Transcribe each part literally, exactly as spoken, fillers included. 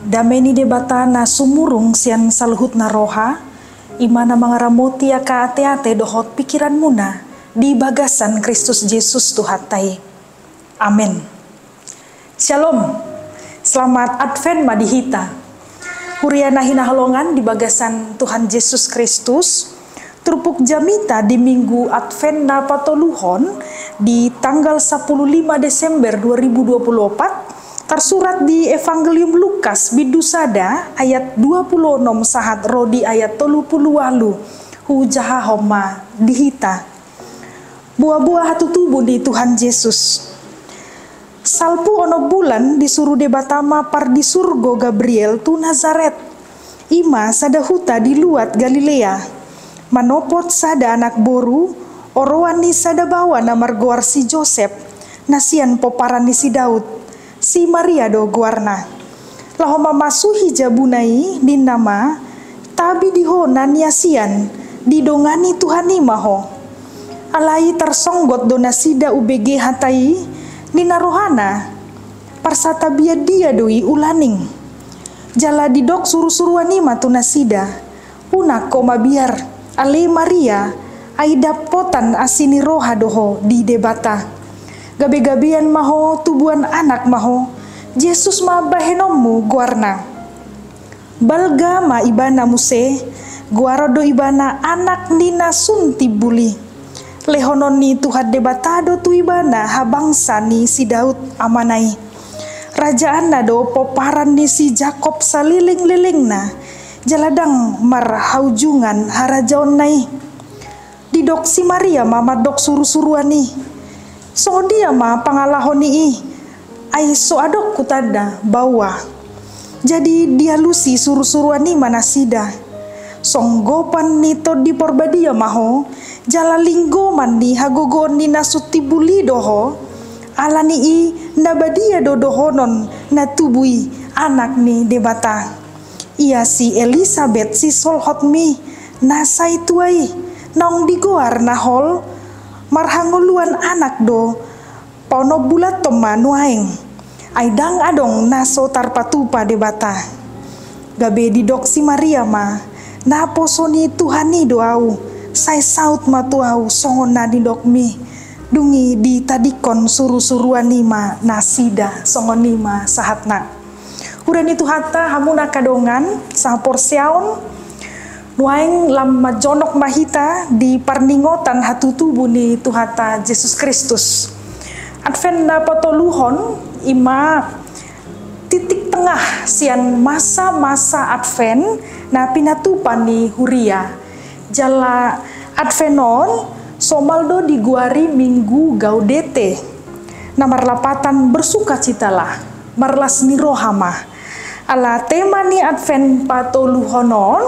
Dame ni Debata na sumurung sian saluhutna roha, i ma na mangaramoti angka ateate dohot pikiranmuna di bagasan Kristus Jesus Tuhanta i. Amen. Shalom. Selamat Advent ma di hita. Huria na hinaholongan di bagasan Tuhan Jesus Kristus, turpuk jamita di Minggu Advent na patoluhon di tanggal sapuluh lima Desember dua ribu dua puluh opat, tarsurat di Evangelium Lukas bindu sada ayat dua puluh onom sahat ro di ayat tolu puluh ualu. Hujahahon ma di hita. Boaboa hatutubu ni Tuhan Jesus. Salpu onom bulan disuru Debata ma pardisurgo Gabriel tu Nazaret, i ma sada huta di luat Galilea. Manopot sada anak boru, oroan ni sada baoa na margoar si Josep, na sian pomparan ni si Daud, si Maria do goarna. Laho mamasuhi jabuna i, ninna ma, tabi di ho na niasian, didongani Tuhan i ma ho. Alai tarsonggot do nasida umbege hata i, ninna rohana, parsatabian dia do i ulaning. Jala didok surusuruan i ma tu nasida, unang ho mabiar, ale Maria, ai dapotan asi ni roha do ho di Debata. Gabegabean ma ho, tubuan anak ma ho, Jesus ma bahenonmu goarna. Balga ma ibana muse, goaron do ibana anak ni na sun timbul i. Lehonon ni Tuhan Debata do tu ibana habangsa ni si Daud amana i. Rajaanna do pomparan ni si Jakob salelenglelengna, jala ndang marhaujungan harajaonna i. Didok si Maria ma mandok surusuruan i, songon dia ma pangalaho ni i, ai so adong hutanda baoa. Jadi dialusi surusuruan i ma nasida. Songgopan ni Tondi Porbadia ma ho, jala linggoman ni hagogoon ni na sun timbul i do ho. Ala ni i na badia do dohonon na tubu i anak ni Debata. Ia si Elisabet sisolhotmi, na sai tua i, naung digoar na hol, marhangoluan anak do, paonom bulan on ma nuaeng. Ai ndang adong na so tarpatupa Debata. Gabe didok si Maria ma, naposo ni Tuhan i do ahu, sai saut ma tu ahu songon na nidokmi. Dung i ditadingkon surusuruan i ma nasida, songon i ma sahatna. Huria ni Tuhanta, hamu na angka dongan sahaporseaon, nuaeng lam manjonok ma hita di parningotan hatutubu ni Tuhanta Jesus Kristus. Advent na patoluhon i ma titik tengah sian masa-masa Advent na pinatupa ni huria. Jala Advent on somal do digoari Minggu Gaudete, na marlapatan bersukacitalah, marlas ni roha ma. Ala tema ni Advent patoluhon on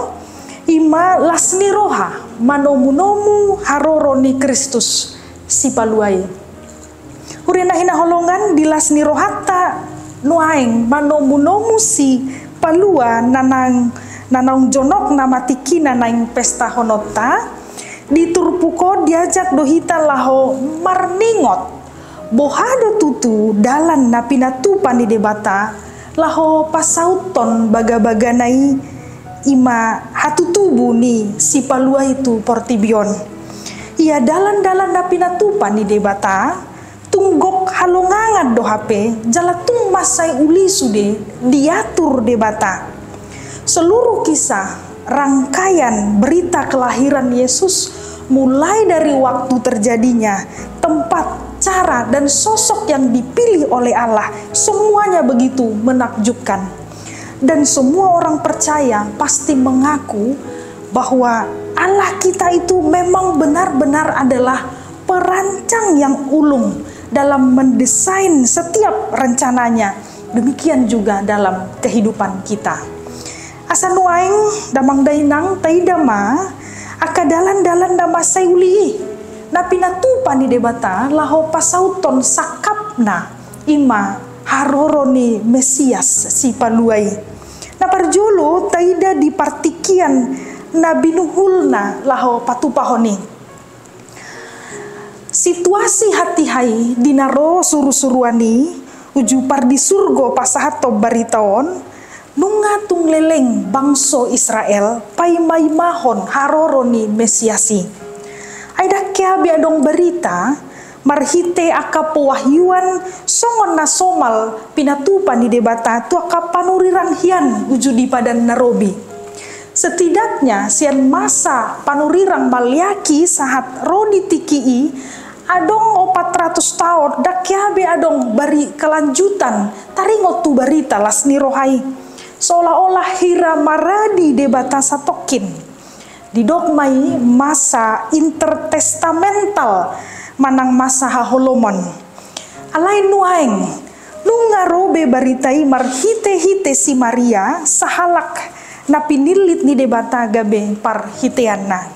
i ma las ni roha manomunomu haroro ni Kristus Sipalua i. Huria na hinaholongan, di las ni rohanta nuaeng manomunomu Sipalua na naung, na naung jonok na ma tingkina naeng pestahononta. Di turpuk on diajak do hita laho marningot boha do tutu dalan na pinatupa ni Debata laho pasauthon bagabagana i, i ma hatutubu ni Sipalua i tu portibi on. Ia dalan-dalan na pinatupa ni Debata, tung gok halongangan do hape, jala tung mansai uli sude diatur Debata. Seluruh kisah rangkaian berita kelahiran Yesus, mulai dari waktu terjadinya, tempat, cara, dan sosok yang dipilih oleh Allah, semuanya begitu menakjubkan. Dan semua orang percaya pasti mengaku bahwa Allah kita itu memang benar-benar adalah perancang yang ulung dalam mendesain setiap rencananya. Demikian juga dalam kehidupan kita. Asa nuaeng damang dainang taida ma angka dalan-dalan na mansai uli i, na pinatupa ni Debata laho pasauthon sangkapna, i ma haroro ni Mesias Sipalua i. Na parjolo taida di partingkian na binuhulna laho patupahon i. Situasi hatiha i di na ro surusuruan i uju pardisurgo pasahathon barita on, Nunga tung leleng bangso Israel paimaimahon haroro ni Mesias i. Ai ndang hea be adong barita marhite angka pewahyuan songon na somal pinatupa ni Debata tu angka panurirang hian uju di Padan na Robi. Setidaknya sian masa panurirang Maleaki sahat ro di tingki i, adong opat ratus taon ndang hea be adong bari kelanjutan taringot tu barita las ni roha i. Seolah-olah hira maradi Debata satongkin. Didok ma i masa intertestamental manang masa haholomon. Alai nuaeng, nunga ro be barita i marhite-hite si Maria, sahalak na pinillit ni Debata gabe parhiteanna.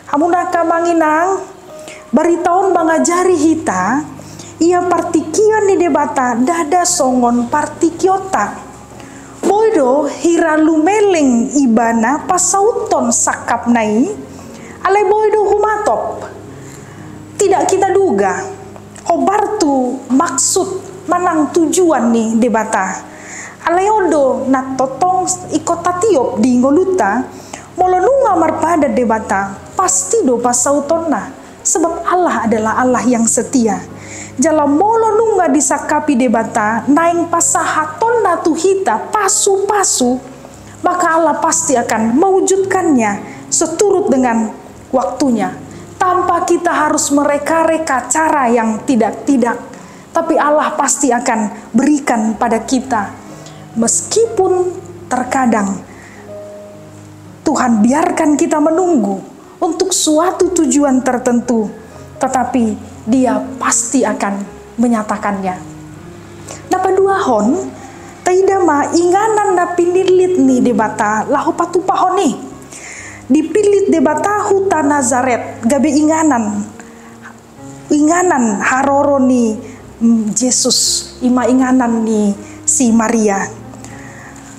Hamu angka amang inang, barita on mangajari hita, ia partingkian ni Debata ndada songon partingkionta. Boi do hira lumeleng Ibana pasauthon sangkapna i, alai boi do humatop. Tidak kita duga hombar tu maksud manang tujuan ni Debata. Alai on do na tongtong ingkon tatiop di ngolunta, molo nunga marpadan Debata, pasti do pasauthonna. Sebab Allah adalah Allah yang setia. Jala molo nunga disangkapi Debata naeng pasahatonna tu hita pasu-pasu, maka Allah pasti akan mewujudkannya seturut dengan waktunya, tanpa kita harus mereka-reka cara yang tidak-tidak. Tapi Allah pasti akan berikan pada kita, meskipun terkadang Tuhan biarkan kita menunggu untuk suatu tujuan tertentu, tetapi Dia pasti akan menyatakannya. Na paduahon, taida ma inganan na pinillit ni Debata laho patupahon i. Dipillit Debata huta Nazaret gabe inganan, inganan haroro ni, mm, Jesus, i ma inganan ni si Maria.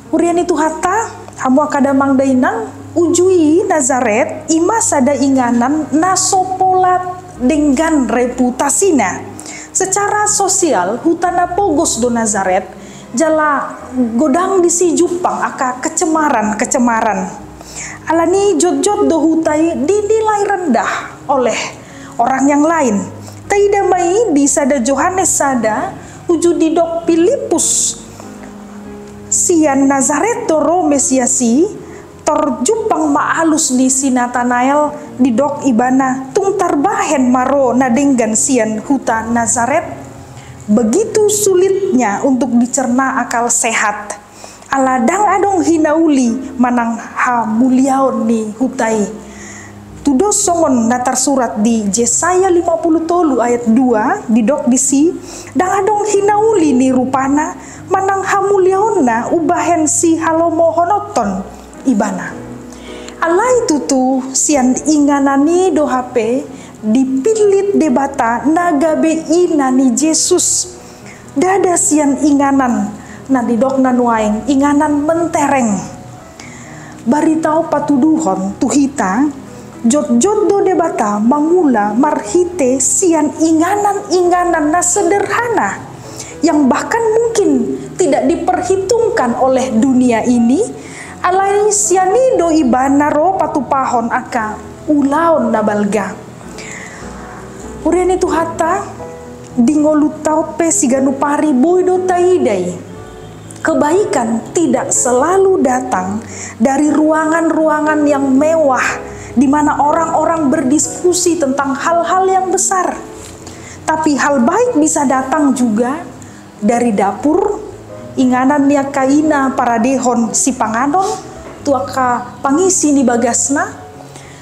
Huria ni Tuhanta, hamu angka damang dainang, uju i Nazaret i ma sada inganan na so pola denggan reputasina. Secara sosial, huta na pogos do Nazaret, jala godang disi jumpang angka kecemaran-kecemaran. Alani jotjot do huta i dinilai rendah oleh orang yang lain. Taida ma i di sada Johannes sada, uju didok Pilippus, sian Nazaret do ro Mesias i, tor jumpang ma alus ni si Natanael, didok ibana, tung tarbahen ma ro na denggan sian huta Nazaret? Begitu sulitnya untuk dicerna akal sehat. Ala ndang adong hinauli manang hamuliaon ni huta i. Tudos songon na tarsurat di Jesaya lima puluh tolu ayat dua, didok disi, ndang adong hinauli ni rupana manang hamuliaonna umbahen sihalomohononhon ibana. Alai tutu sian inganan i do hape dipillit Debata na gabe ina ni Jesus. Ndada sian inganan na didokna nuaeng inganan mentereng. Barita on patuduhon tu hita, jotjot do Debata mangula marhite sian inganan-inganan na sederhana, yang bahkan mungkin tidak diperhitungkan oleh dunia ini, alai sian i do ibana ro patupahon angka ulaon na balga. Huria ni Tuhanta, di ngolunta on pe siganup ari boi do taida i. Kebaikan tidak selalu datang dari ruangan-ruangan yang mewah, di mana orang-orang berdiskusi tentang hal-hal yang besar. Tapi hal baik bisa datang juga dari dapur, inganan ni angka ina paradehon sipanganon tu angka pangisi ni bagasna,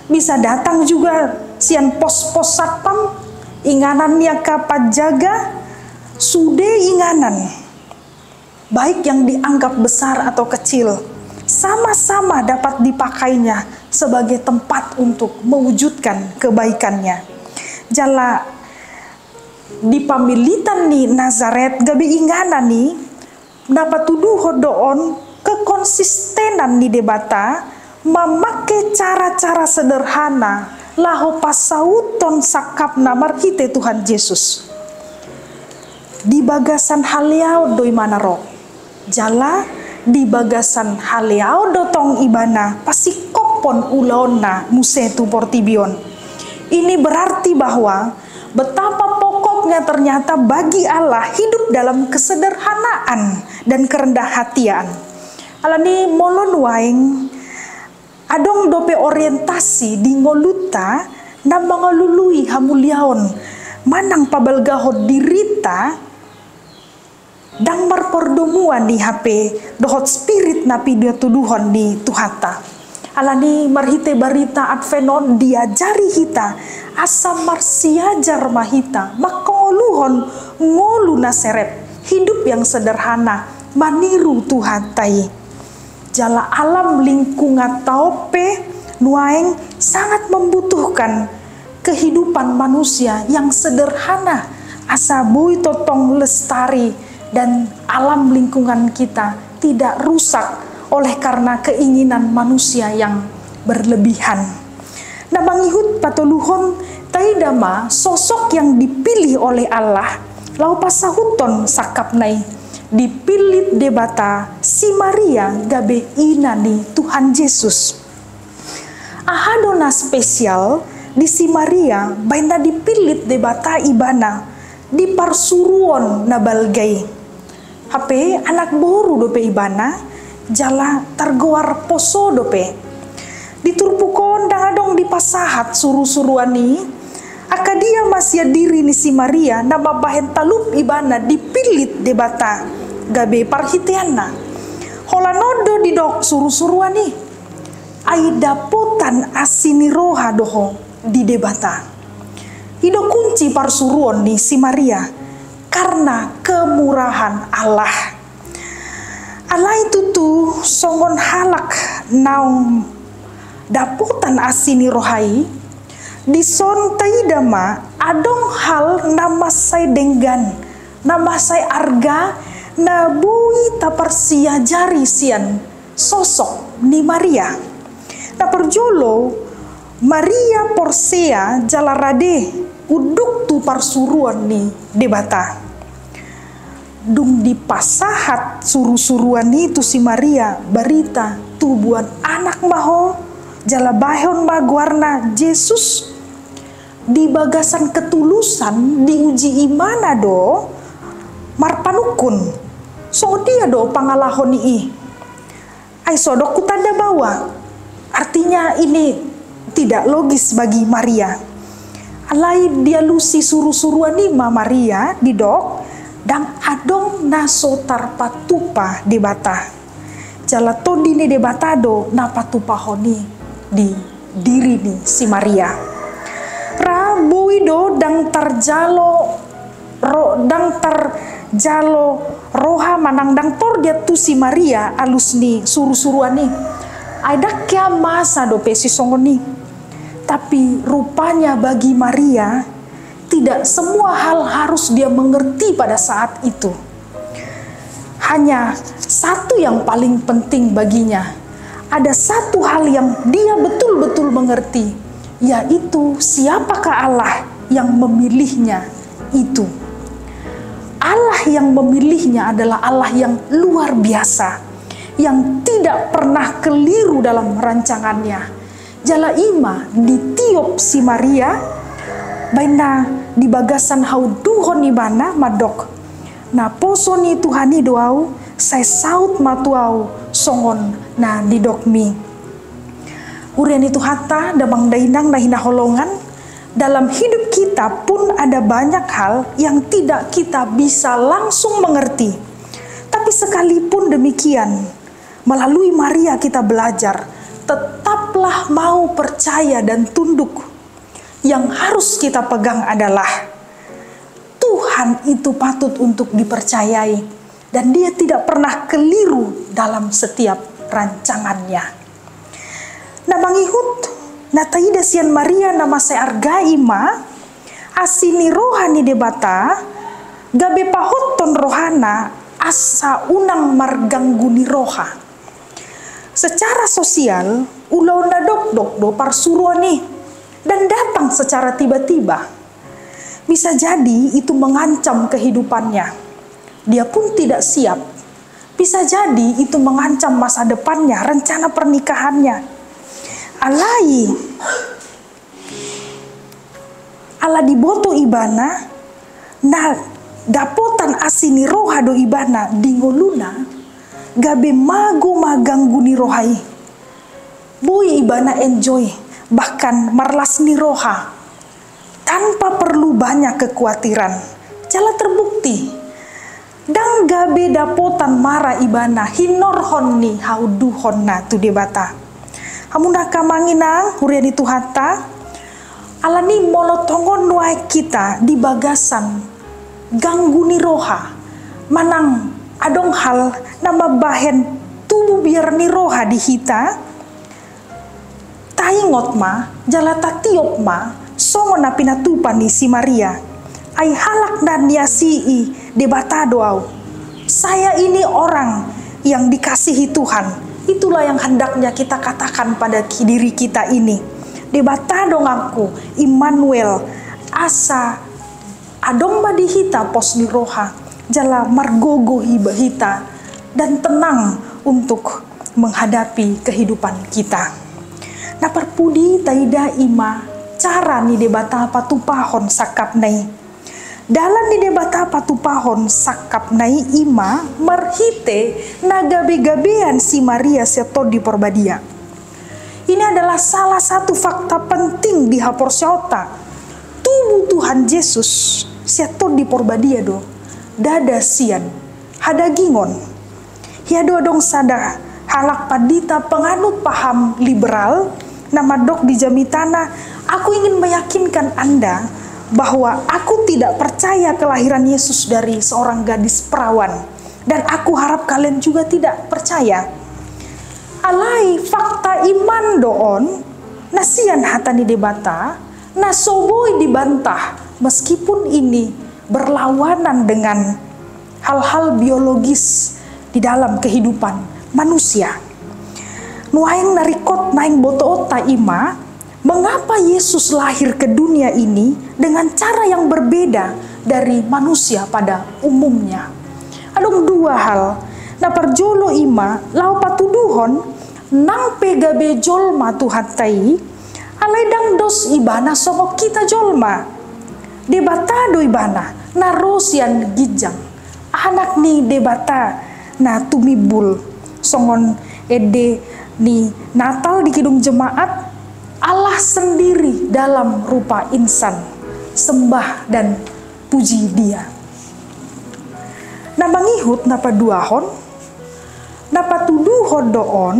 bisa datang juga sian pos-pos satpam, inganan ni angka panjaga, sude inganan, baik yang dianggap besar atau kecil, sama-sama dapat dipakainya sebagai tempat untuk mewujudkan kebaikannya. Jala di pamilitan ni Nazaret gabe inganan i, na patuduhon do on kekonsistenan ni Debata mamake cara-cara sederhana laho pasauthon sangkapna marhite Tuhan Jesus. Di bagasan haleaon do ibana ro. Jala Di bagasan haleaon do tong ibana pasingkophon ulaonna muse tu portibi on. Ini berarti bahwa betapa pokoknya ternyata bagi Allah hidup dalam kesederhanaan dan kerendahan hatian. Alani molo nuaeng adong dope orientasi di ngolunta na mangalului hamuliaon manang pabalgahon dirinta, ndang marpardomuan i hape dohot spirit na pinatuduhon ni Tuhanta. Alani marhite barita Advent on diajari hita asa marsiajar ma hita mangkangoluhon ngolu na serep, hidup yang sederhana, maniru Tuhanta i. Jala alam lingkunganta on pe nuaeng sangat membutuhkan kehidupan manusia yang sederhana, asa boi tongtong lestari dan alam lingkungan kita tidak rusak oleh karena keinginan manusia yang berlebihan. Na mangihut patoluhon, taida ma sosok yang dipilih oleh Allah laho pasahuthon sangkapna i. Dipillit Debata si Maria gabe ina ni Tuhan Jesus. Aha do na spesial di si Maria baen na dipillit Debata ibana di parsuruon na balga i? Hape anak boru dope ibana, jala targoar poso dope. Di turpuk on ndang adong dipasahat surusuruan i, angka dia ma sian diri ni si Maria na mambahen talup ibana dipillit Debata gabe parhiteanna. Holan on do didok surusuruan i. Ai dapotan asi ni roha do ho di Debata. I do kunci parsuruon ni si Maria, karna kemurahan Allah. Alai tutu songon halak naung dapotan asi ni roha i, dison taida ma adong hal na mansai denggan, na mansai arga, na boi taparsiajari sian sosok ni Maria. Na parjolo, Maria porsea jala rade unduk tu parsuruon ni Debata. Dung dipasahat surusuruan i tu si Maria barita tubuan anak ma ho jala bahen ma goarna Jesus, di bagasan ketulusan diuji ibana do marpanungkun. Songon dia do pangalaho ni i? Ai so adong hutanda baoa. Artinya ini tidak logis bagi Maria. Alai dialusi surusuruan i ma Maria didok, ndang adong na so tarpatupa Debata. Jala Tondi ni Debata do na patupahon i di diri ni si Maria. Ra boi do ndang tarjalo ro, ndang tarjalo roha manang ndang tordia tu si Maria alus ni surusuruan i. Ai ndang hea masa dope sisongon i. Tapi rupanya bagi Maria, tidak semua hal harus dia mengerti pada saat itu. Hanya satu yang paling penting baginya. Ada satu hal yang dia betul-betul mengerti, yaitu siapakah Allah yang memilihnya itu. Allah yang memilihnya adalah Allah yang luar biasa, yang tidak pernah keliru dalam rancangannya. Jala i ma ditiop si Maria, baen na di bagasan haunduhon ibana mandok, naposo ni Tuhan i do ahu, sai saut ma tu ahu songon na nidokmi. Huria ni Tuhanta, damang dainang na hinaholongan, dalam hidup kita pun ada banyak hal yang tidak kita bisa langsung mengerti. Tapi sekalipun demikian, melalui Maria kita belajar, tetaplah mau percaya dan tunduk. Yang harus kita pegang adalah Tuhan itu patut untuk dipercayai dan Dia tidak pernah keliru dalam setiap rancangannya. Na mangihut, na taida sian Maria na mansai arga i ma, asi ni roha ni Debata, gabe pahothon rohana asa unang marganggu ni roha. Secara sosial, ulaon na dokdok do parsuruon i, dan datang secara tiba-tiba. Bisa jadi itu mengancam kehidupannya. Dia pun tidak siap. Bisa jadi itu mengancam masa depannya, rencana pernikahannya. Alai, ala diboto ibana, na dapotan asi ni roha do ibana di ngoluna, gabe mago ma ganggu ni roha i. Boi ibana enjoy, bahkan marlas ni roha, tanpa perlu banyak kekuatiran. Jala terbukti, ndang gabe dapotan mara ibana hinorhon ni haunduhonna tu Debata. Hamu angka amang inang, huria ni Tuhanta, alani molo tongon nuaeng hita di bagasan ganggu ni roha, manang adong hal na mambahen tubu biar ni roha di hita, taingot ma, jala tatiop ma, songon na pinatupa ni si Maria. Ai halak na niasii Debata do ahu. Saya ini orang yang dikasihi Tuhan. Itulah yang hendaknya kita katakan pada ki-, diri kita ini. Debata donganku, Immanuel, asa adong ma di hita pos ni roha, jala margogo hi-, hita, dan tenang untuk menghadapi kehidupan kita. Na parpudi taida i ma cara ni Debata patupahon sangkapna i. Dalan ni Debata patupahon sangkapna i ma marhite na gabe-gabean si Maria sian Tondi Porbadia. Ini adalah salah satu fakta penting di haporseaonta. Tubu Tuhan Jesus sian Tondi Porbadia do, ndada sian hadagingon. Hea do adong sada halak pandita penganut paham liberal na mandok di jamitana, "Aku ingin meyakinkan Anda bahwa aku tidak percaya kelahiran Yesus dari seorang gadis perawan. Dan aku harap kalian juga tidak percaya." Alai fakta iman do on, na sian hata ni Debata, na so boi dibantah, meskipun ini berlawanan dengan hal-hal biologis di dalam kehidupan manusia. Nuaeng na ringkot naeng botoonta i ma, mengapa Yesus lahir ke dunia ini dengan cara yang berbeda dari manusia pada umumnya? Adong dua hal. Na parjolo i ma, laho patuduhon, nang pe gabe jolma Tuhanta i, alai ndang dos ibana songon hita jolma. Debata do ibana, na ro sian ginjang. Anak ni Debata na tumimbul. Songon ende ni Natal di kidung jemaat, Allah sendiri dalam rupa insan. Sembah dan puji Dia. Na mangihut na paduahon, na patuduhon do on,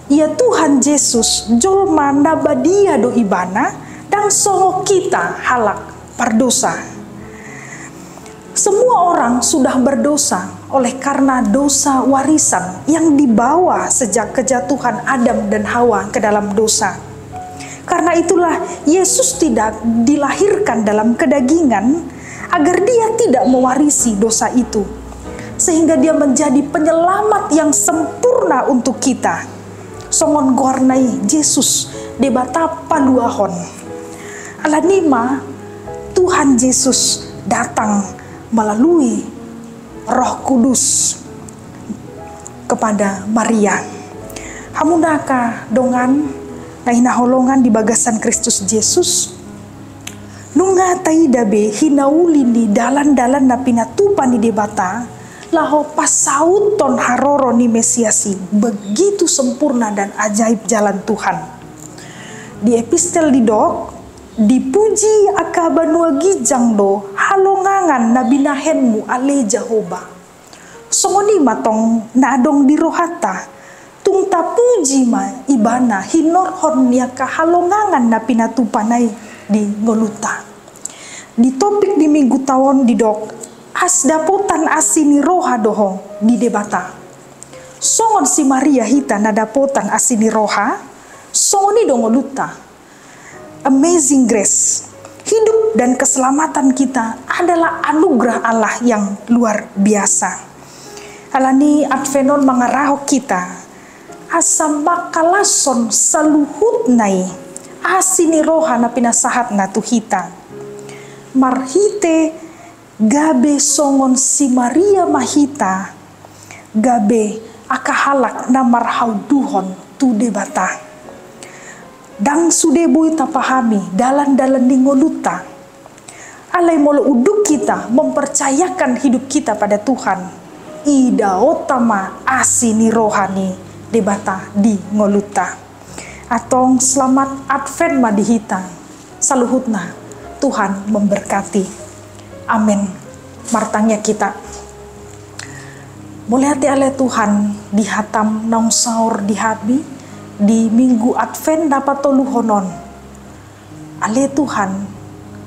ia Tuhan Jesus jolma na badia do ibana, ndang songon hita halak pardosa. Semua orang sudah berdosa oleh karena dosa warisan yang dibawa sejak kejatuhan Adam dan Hawa ke dalam dosa. Karena itulah Yesus tidak dilahirkan dalam kedagingan agar Dia tidak mewarisi dosa itu, sehingga Dia menjadi penyelamat yang sempurna untuk kita. Songon goarna i Jesus, Debata paluahon. Alani i ma Tuhan Jesus datang melalui Roh Kudus kepada Maria. Hamu angka dongan na hinaholongan di bagasan Kristus Jesus, nunga taida be hinauli ni dalan-dalan na pinatupa ni Debata laho pasauthon haroro ni Mesias i. Begitu sempurna dan ajaib jalan Tuhan. Di epistel didok, dipuji angka banua ginjang do halongangan na binahenmu, ale Jahowa. Songon i ma tong na adong di rohanta, tung tapuji ma Ibana hinorhon ni angka halongangan na pinatupana i di ngolunta. Di topik di mingguta on didok, as dapotan asi ni roha do ho di Debata. Songon si Maria hita na dapotan asi ni roha, songon i do ngolunta. Amazing grace. Hidup dan keselamatan kita adalah anugerah Allah yang luar biasa. Alani Advent on mangarahon hita asa mangkalashon saluhutna i asi ni roha na pinasahatna tu hita. Marhite gabe songon si Maria ma hita gabe angka halak na marhaunduhon tu Debata. Ndang sude boi tapahami dalan-dalan ni ngolunta. Alai molo unduk hita mempercayakan hidup kita pada Tuhan, idaonta ma asi ni roha ni Debata di ngolunta. Antong selamat Advent ma di hita saluhutna. Tuhan memberkati. Amin. Martangiang hita. Mauliate ale Tuhan di hataM naung saor di hami di Minggu Advent na patoluhon on. Ale Tuhan,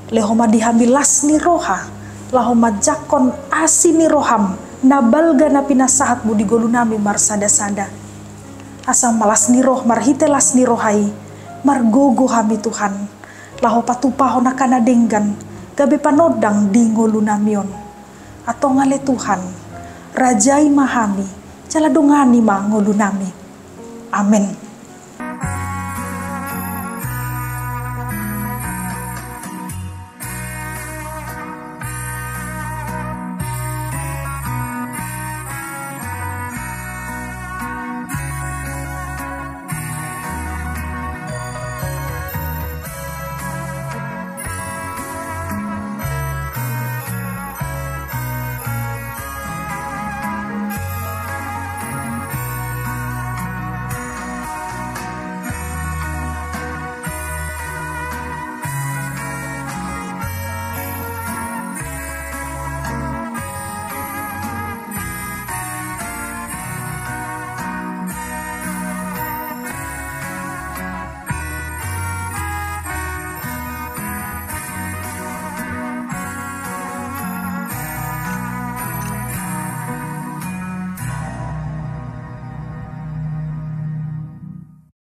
lehon ma di hami las ni roha laho manjangkon asi ni rohaM na balga na pinasahatMu di ngolunami marsada-sada. Asa ma las ni roh, marhite las ni roha i, margogo hami Tuhan, laho patupahon angka na denggan gabe panondang di ngolunami on. Antong ale Tuhan, rajai ma hami, jala dongani ma ngolunami. Amen.